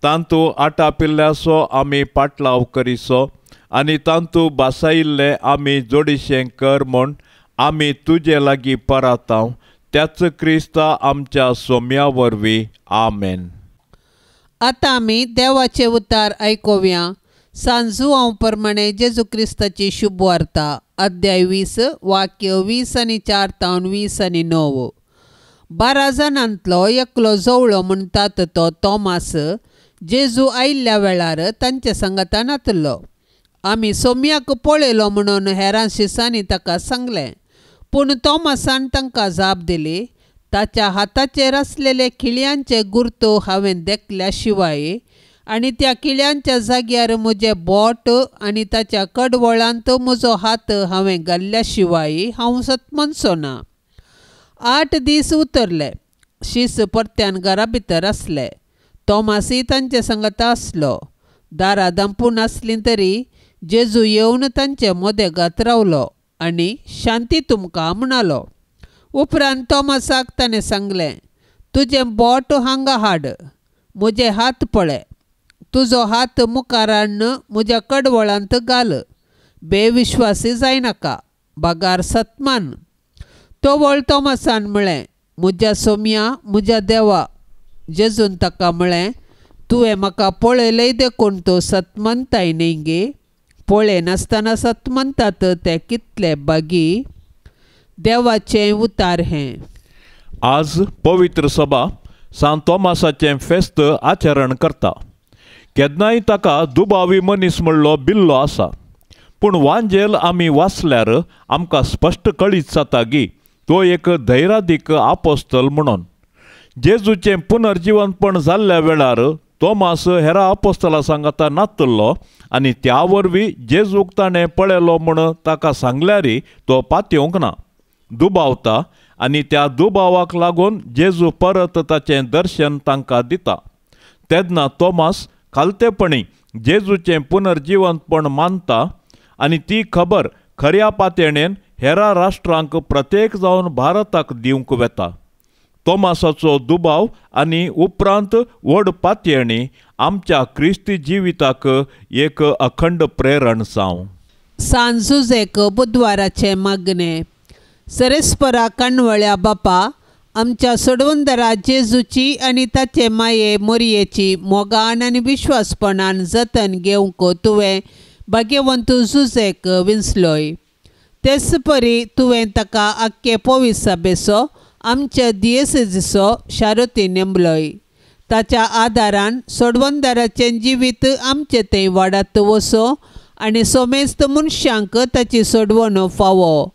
तांतू आटापिल्ल्याचो आमी पाटलाव करिसो. आनी तांतू बासायिल्लें आमी जोडीशें कर म्हूण आमी तुजे लागीं परातांव त्याच क्रिस्ता आमच्या सोम्या वरवीं. आमेन. आतां आमी देवाचे उतार आयकुया. सांत जुआंव प्रमाणे जेजू क्रिस्ताची शुभवार्ता, अध्याय 20, वाक्य 20 आनी 4 तावन 20 आनी 9. 12 जाणांतलो एकलो जवळो म्हणटात तो तोमास जेजू आयिल्ल्या वेळार तांचे सांगाता नातलो. आमी सोम्याक पळयलो म्हणून हेरां शिसांनी ताका सांगलें, पूण तोमासान तांकां जाप दिली, ताच्या हाताचेर आसलेले खिळयांचे गुर्तो हांवें देखल्या शिवाय आनी त्या किळ्यांच्या जाग्यार म्हजें बोट आनी ताच्या कडवळांत म्हजो हात हांवें घाल्ल्या शिवाय हांव सतमनचो ना. 8 दीस उतरले. शीस परत्यान घरा भितर आसले. तोमासी तांचे सांगाता आसलो. दारां दांपून आसलीं तरी जेजू येवन तांचे मदेगात रावलो आनी शांती तुमकां म्हणालो. उपरांत तोमासाक ताणें सांगलें, तुजें बोट हांगा हाड, म्हजे हात पळय, तुजो हात मुखार हाडून म्हज्या कडवळांत घाल, बेविश्वासी जायनाका, बगार सतमान. तोवळ तोमासान म्हळें, म्हज्या सोम्या, म्हज्या देवा. जेजून ताका म्हळें, तुवें म्हाका पळयलें देखून तूं सतमनताय न्ही गे? पळयनासतना सतमनतात ते कितले बागी. देवाचें उतार हें. आज पवित्र सभा सांत तोमासाचें फेस्त आचरण करता. केन्नाय ताका दुबावी मनीस म्हणलो बिल्लो आसा, पूण वांजेल आमी वाचल्यार आमकां स्पश्ट कळीत जाता की तो एक धैर्यादीक आपोस्तल म्हणून. जेजूचें पुनर्जिवनपण जाल्ल्या वेळार तोमास हेरा आपोस्तला सांगाता नातल्लो आनी त्या वरवीं जेजूक ताणें पळयलो म्हूण ताका सांगल्यारय तो पातयेवंक ना, दुबावता आनी त्या दुबावाक लागून जेजू परत ताचें दर्शन तांकां दिता. तेन्ना तोमास खालतेपणी जेजूचें पुनर्जिवनपण मानता आनी ती खबर खऱ्या पातयेणेन हेरा राष्ट्रांक प्रत्येक जावन भारताक दिवंक वेता. तोमासाचो दुबाव आनी उपरांत व्हड पातयेणी आमच्या क्रिस्ती जिविताक एक अखंड प्रेरण जावं. सांत जुजेक बुधवाराचें मागणें. सरेस्परा काणवळ्या बापा, आमच्या सोडवंदरा जेजूची आनी ताचे माये मोरयेची मोगान आनी विश्वासपणान जतन घेवंक तुवें भाग्यवंत जुजेक विंचलोय. तेच परी तुवें ताका आख्खे पोविसाबेचो आमच्या दियेसेजीचो शारुती नेमलोय. ताच्या आदारान सोडवंदराचें जिवीत आमचें थंय वाडत वचो आनी सोमेस्त मनशांक ताची सोडवण फावो.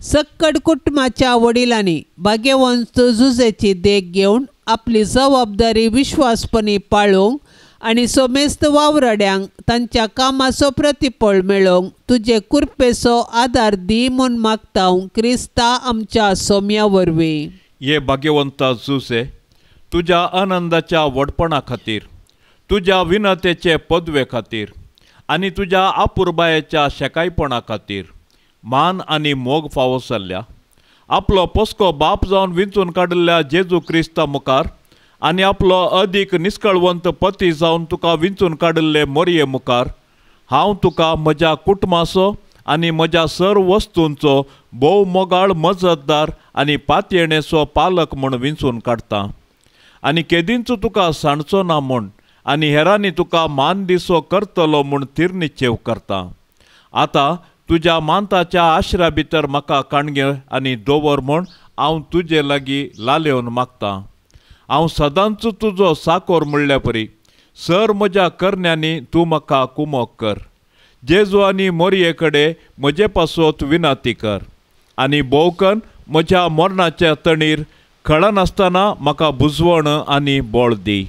सक्कड कुटुंबाच्या वडिलांनी भाग्यवंत जुजेची देख घेवन आपली जबाबदारी विश्वासपणी पाळोवंक आनी सोमेस्त वावराड्यांक तांच्या कामाचो प्रतिफळ मेळोवंक तुजे कृपेचो आदार दी म्हूण मागता क्रिस्ता आमच्या सोम्या वरवीं. हे भाग्यवंता जुजे, तुज्या आनंदाच्या व्हडपणा खातीर, तुज्या विनतेचे पदवे खातीर आनी तुज्या आपुरबायेच्या शेकायपणा खातीर मान आनी मोग फावो जाल्ल्या आपलो पोसको बाप जावन विंचून काडिल्ल्या जेजू क्रिस्ता मुखार आनी आपलो अदीक निस्कळवंत पती जावन तुका विंचून काडिल्ले मोरये मुखार हांव तुका म्हज्या कुटुंबाचो आनी म्हज्या सर्व वस्तूंचो भोव मोगाळ मजतदार आनी पातयेणेचो पालक म्हूण विंचून काडटा आनी केदींच तुका सांडचो ना म्हूण आनी हेरांनी तुका मान दिसो करतलो म्हूण थिरनिश्चेव करता. आतां तुज्या मानताच्या आश्रा भितर म्हाका काणगे आनी दवर म्हूण हांव तुजे लागीं लालेवन मागतां. हांव सदांच तुजो साकोर म्हणल्या परी सर म्हज्या करण्यांनी तूं म्हाका कुमोक कर. जेजू आनी मोरये कडेन म्हजे पासत विनंती कर आनी भोवकन म्हज्या मरणाच्या तणीर खळनासतना म्हाका बुजवण आनी बळ दी.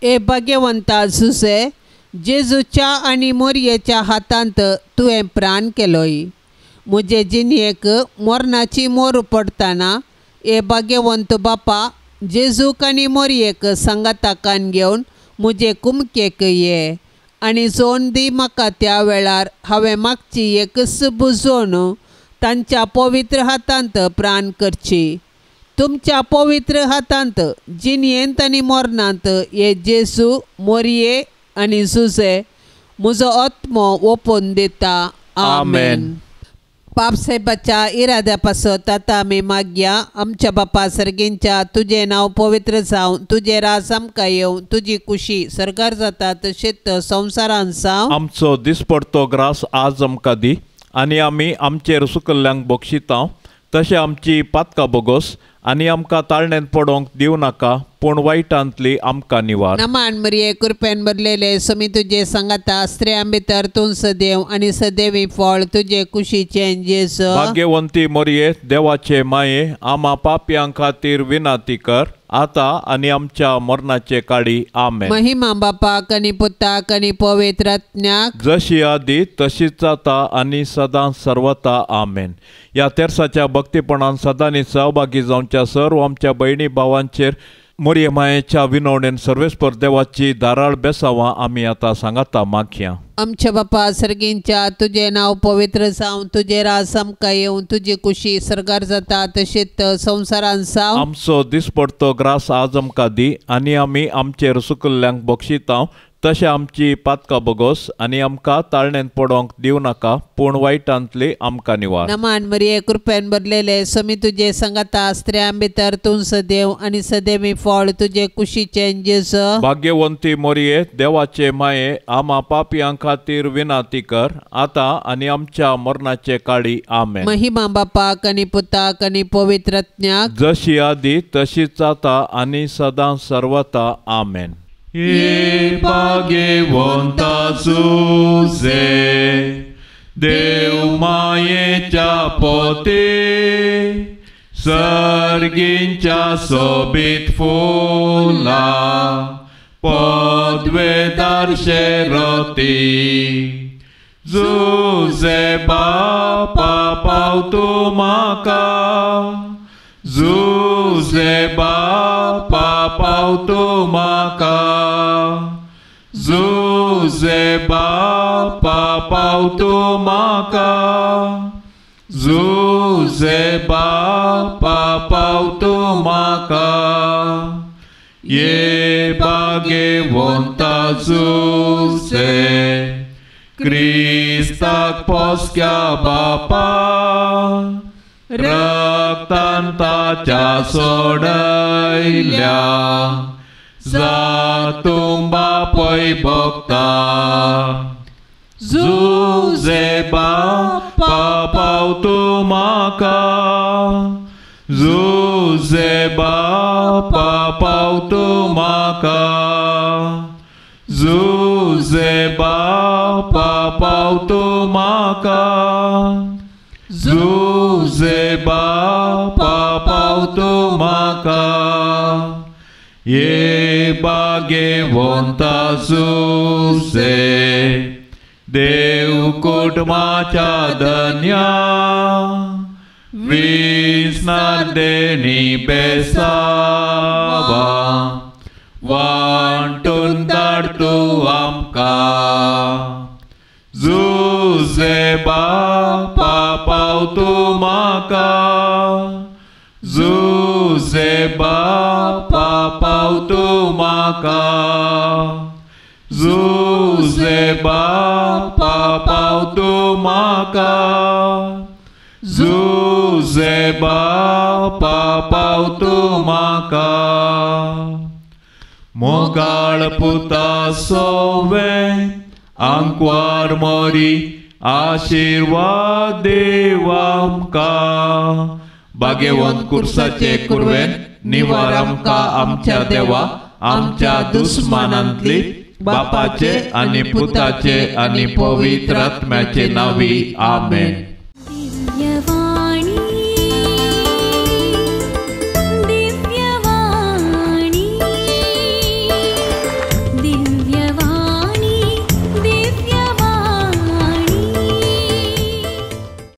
ए भाग्यवंता जुजे, जेजूच्या आनी मोरयेच्या हातांत तुवें प्राण केलोय. म्हजे जिणेक मरणाची मोर पडटना ए भाग्यवंत बापा, जेजूक आनी मोरयेक सांगाता कान घेवन म्हजे कुमकेक ये आनी जोन दी म्हाका त्या वेळार हांवें मागची एकच बुजोवन तांच्या पवित्र हातांत प्राण करची. तुमच्या पवित्र हातांत जिणेंत आनी मरणांत हे जेजू, मोरये आनी जुजे म्हजो आत्मो ओपून दिता. आमेन. पापसाहेबाच्या इराद्या पासत आतां आमी मागया. आमच्या बापा सर्गींच्या तुजें नांव पवित्र जावं, तुजें राज आमकां येवं, तुजी कुशी सरकार जाता तशेंच संवसारान जावं. आमचो दिसपडतो ग्रास आज आमकां दी आनी आमी आमचेर सुकल्ल्यांक बक्षिता तशें आमची पातकां बोगोस आनी आमकां ताळण्यांत पडोवंक दिवं नाका, पूण वायटांतली आमकां निवार. नमान मरिये, कृपेन भरलेले, स्वामी तुजे सांगाता, स्त्रियां भितर तूं सदैव आनी सदैवी फळ तुजे कुशीचें जेजू. भाग्यवंती मरिये, देवाचे माये, आमा पापयां खातीर विनंती कर आतां आनी आमच्या मरणाचे काळी. आमेन. महिमा बापाक आनी पुताक आनी पवित्र आत्म्याक, जशी आदी तशीच जाता आनी सदां सर्वता. आमेन. ह्या तेर्साच्या भक्तीपणान सदांनी सहभागी जावच्या सर्व आमच्या भयणी भावांचेर मोरये मायेच्या विनवणेन सर्वेस्पर देवाची धाराळ बेसावां आमी आतां सांगाता मागया. आमच्या बापा सर्गींच्या तुजें नांव पवित्र जावं, तुजें राज आमकां येवं, तुजी कुशी सरकार जाता तशेंच संवसारान जावं. आमचो दिसपडतो ग्रास आज आमकां दी आनी आमी आमचेर सुकल्ल्यांक बक्षिता तशें आमची पातकां बोगोस आनी आमकां ताळण्यांत पडोवंक दिवं नाका, पूण वायटांतली आमकां निवार. नमान मरिये, कृपेन भरलेले, स्वामी तुजे सांगाता, स्त्रियां भितर तूं सदैव आनी सदैवी फळ तुजे कुशीचें जेजू. भाग्यवंती मरिये, देवाचे माये, आमा पापयां खातीर विनंती कर आतां आनी आमच्या मरणाचे काळी. आमेन. महिमा बापाक आनी पुताक आनी पवित्र आत्म्याक, जशी आदी तशीच आतां आनी सदां सर्वता. आमेन. हे भाग्यवंता सुजे, देव मायेच्या पोती, सर्गींच्या सोबीत फुला पदवेदार शेरती, जुजे बापा पावतू म्हाका, जुजे बापा पावतू म्हाका, जुजे बापा पावतू म्हाका, जुजे बापा पावतू म्हाका. ये भाग्यवंता जुजे, क्रिस्ताक पोसक्या बापा, रक्तान ताच्या सोडयल्या, जातूं बापय भोगता. जुजे बापा पावतूं म्हाका, जुजे बापा पावतूं म्हाका, जुजे बापा पावतूं म्हाका, जुजे बापा पावतूं म्हाका. ये भाग्यवंता जुजे, देव कुटुंबाच्या धन्या, विसनार देणी बेसावा, वांटून धाड तूं आमकां. जुजे बापा पावतूं म्हाका, जुजे बापा पावतूं म्हाका, जुजे बापा पावतूं म्हाका, जुजे बापा पावतूं म्हाका. मोगाळ पुता सोवे आंकवार मोरी, आशिर्वाद देव आमकां. भाग्यवंत कुर्साचे कुरवेन निवार आमकां आमच्या देवा, आमच्या दुस्मानांतली, बापाचे आनी पुताचे आनी पवित्र आत्म्याचे नांवी. आमेन.